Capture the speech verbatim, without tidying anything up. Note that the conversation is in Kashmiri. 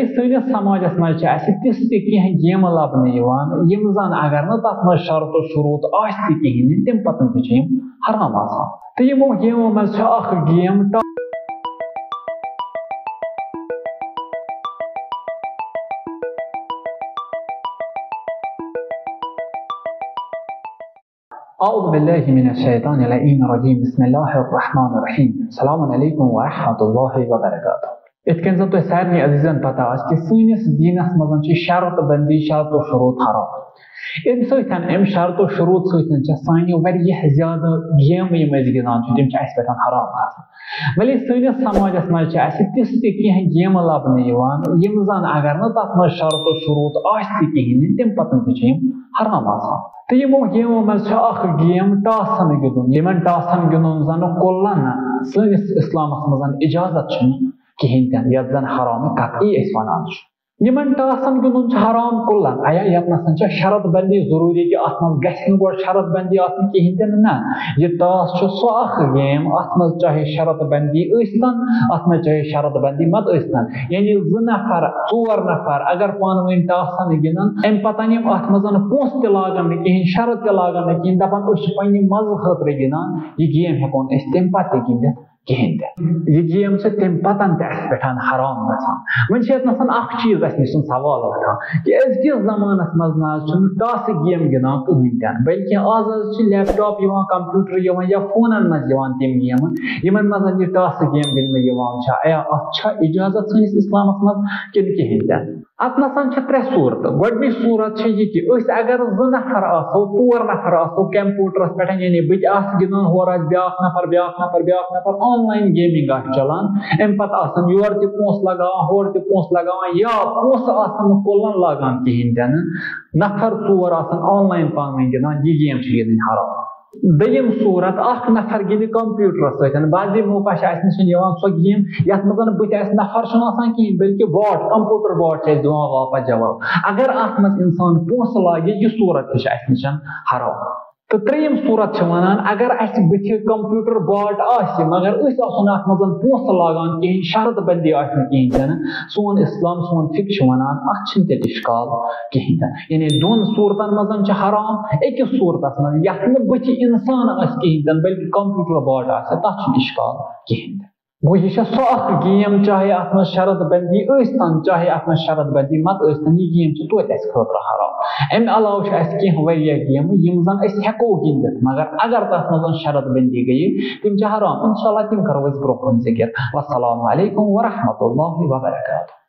سٲنِس سماجس منٛز چھِ اَسہِ تِژھ تہِ کینٛہہ گیمہٕ لبنہٕ یِوان، یِم زن اگر نہٕ تتھ منٛز شرط و شروٗط آسہِ تہِ کِہیٖنۍ، تِم پتن تہِ چھِ یِم حرام آسان۔ تہٕ یِمو گیمو منٛز چھِ اکھ گیم ٹا- اعوذ باللہ من الشیطان اللعین الرجیم۔ بسم اللہ الرحمن الرحیم۔ السلام علیکم ورحمۃ اللہ وبرکاتہ۔ یِتھ کٔنۍ زَن تۄہہِ سارنٕے عزیٖزَن پَتہ آسہِ کہِ سٲنِس دیٖنَس منٛز چھِ شرط بندی، شرط و شروٗط حرام۔ اَمہِ سۭتۍ، اَمہِ شرط و شروٗط سۭتۍ چھِ سانہِ واریاہ زیادٕ گیمہٕ یِم أسۍ گِنٛدان چھِ، تِم چھِ اَسہِ پٮ۪ٹھ حرام گژھان۔ ولی سٲنِس سماجَس منٛز چھِ اَسہِ تِژھ تہِ کینٛہہ گیمہٕ لَبنہٕ یِوان، یِم زَن اگر نہٕ تَتھ منٛز شرط و شروٗط آسہِ تہِ کِہیٖنۍ، تِم پَتہٕ تہِ چھِ یِم حرام آسان۔ تہٕ یِمو گیمو منٛز چھِ اکھ گیم ٹاسن گِنٛدُن۔ یِمن ٹاسن گِنٛدُن زن کُلن سٲنِس اسلامس منٛز اجازت چھُنہٕ کِہیٖنۍ تہِ نہٕ، یتھ زن حرام قطعی أسۍ ونان چھِ۔ یِمن ٹاسن گِنٛدُن چھُ حرام کُلن۔ ایا یتھ نسن چھےٚ شرط بندی ضروٗری کہِ اتھ منٛز گژھِ نہٕ گۄڈٕ شرط بندی آسٕنۍ کِہیٖنۍ تہِ نہٕ؟ نہ، یہِ ٹاس چھُ سُہ اکھ گیم، اتھ منٛز چاہے شرط بندی ٲسۍ تن، اتھ منٛز چاہے شرط بندی مت ٲسۍ تن، یعنی زٕ نفر، ژور نفر اگر پانہٕ ؤنۍ ٹاسن گِنٛدن، امہِ پتہٕ یِم اتھ منٛز پونٛسہٕ تہِ لاگن نہٕ کِہیٖنۍ، شرط تہِ لاگن نہٕ کِہیٖنۍ، دپان أسۍ چھِ پننہِ مزٕ خٲطرٕ گِنٛدان، یہِ گیم ہٮ۪کو نہٕ أسۍ تمہِ پتہٕ تہِ گِنٛدِتھ کِہیٖنۍ تہِ۔ یہِ گیم چھِ تمہِ پتن تہِ اسہِ پٮ۪ٹھ حرام گژھان۔ وۄنۍ چھِ یتھ نسن اکھ چیٖز اسہِ نِش سوال وۄتھان کہِ أزکِس زمانس منٛز نہ حظ چھُنہٕ ٹاسہٕ گیم گِنٛدان کٕہٕنۍ تہِ نہٕ، بلکہِ آز حظ چھِ لیپ ٹاپ یِوان، کمپیوٹر یِوان یا فونن منٛز یِوان تِم گیمہٕ، یِمن منٛز یہِ ٹاسہٕ گیم گِنٛدنہٕ یِوان چھا؟ ایا اتھ چھا اجازت سٲنِس اسلامس منٛز کِنہٕ کِہیٖنۍ تہِ نہٕ؟ اتھ نسن چھِ ترٛےٚ صوٗرتہٕ۔ گۄڈٕنِچ صوٗرت چھِ یہِ کہِ أسۍ اگر زٕ نفر آسو، ژور نفر آسو کمپیوٹرس پٮ۪ٹھ، یعنی بہٕ تہِ آسہٕ گِنٛدان، ہورٕ آسہِ بیٛاکھ نفر، بیٛاکھ نفر، بیٛاکھ نفر، آن لاین گیمنگ آسہِ چلان، امہِ پتہٕ آسن یورٕ تہِ پونٛسہٕ لگاوان، ہورٕ تہِ پونٛسہٕ لگاوان، یا پونٛسہٕ آسن نہٕ کُلن لاگان کِہیٖنۍ تہِ نہٕ، نفر ژور آسن آن لاین پانہٕ ؤنۍ گِنٛدان، یہِ گیم چھِ گِنٛدٕنۍ حرام۔ دوٚیِم صوٗرت، اکھ نفر گِنٛدِ کمپیوٹرس سۭتۍ۔ بعضی موقع چھِ اَسہِ نِش یِوان سۄ گیم، یَتھ منٛز نہٕ بٕتھِ اَسہِ نفر چھُنہٕ آسان کِہیٖنۍ، بلکہِ باٹ، کمپیوٹر باٹ چھِ اَسہِ دِوان واپس جواب۔ اگر اَتھ منٛز اِنسان پونٛسہٕ لاگہِ، یہِ صوٗرت تہِ چھِ اَسہِ نِش حرام۔ تہٕ ترٛیٚیِم صوٗرت چھِ وَنان، اگر اَسہِ بٕتھِ کمپیوٹر باٹ آسہِ، مگر أسۍ آسو نہٕ اَتھ منٛز پونٛسہٕ لاگان کِہیٖنۍ، شرط بندی آسہِ نہٕ کِہیٖنۍ تہِ نہٕ، سون اسلام، سون فقہ چھُ وَنان، اَتھ چھِنہٕ تیٚلہِ اِشکال کِہیٖنۍ تہِ نہٕ۔ یعنی دۄن صوٗرتن منٛز چھِ حرام، أکِس صوٗرتس منٛز یَتھ نہٕ بٕتھِ اِنسان آسہِ کِہیٖنۍ تہِ نہٕ، بلکہِ کمپیوٹر باٹ آسہِ، تَتھ چھُنہٕ اِشکال کِہیٖنۍ تہِ نہٕ۔ گوٚو، یہِ چھےٚ سۄ اکھ گیم، چاہے اَتھ منٛز شرط بندی ٲسۍ تن، چاہے اَتھ منٛز شرط بندی مت ٲسۍ تن، یہِ گیم چھِ توتہِ اَسہِ خٲطرٕ حرام۔ اَمہِ علاوٕ چھِ اَسہِ کینٛہہ واریاہ گیمہٕ، یِم زن أسۍ ہٮ۪کو گِنٛدِتھ، مگر اگر تَتھ منٛز شرط بندی گٔیہِ، تِم چھِ حرام۔ انشاءاللہ تِم کرو أسۍ برٛونٛہہ کُن ذِکر۔ والسلام علیکم ورحمۃ اللہ وبرکاتہ۔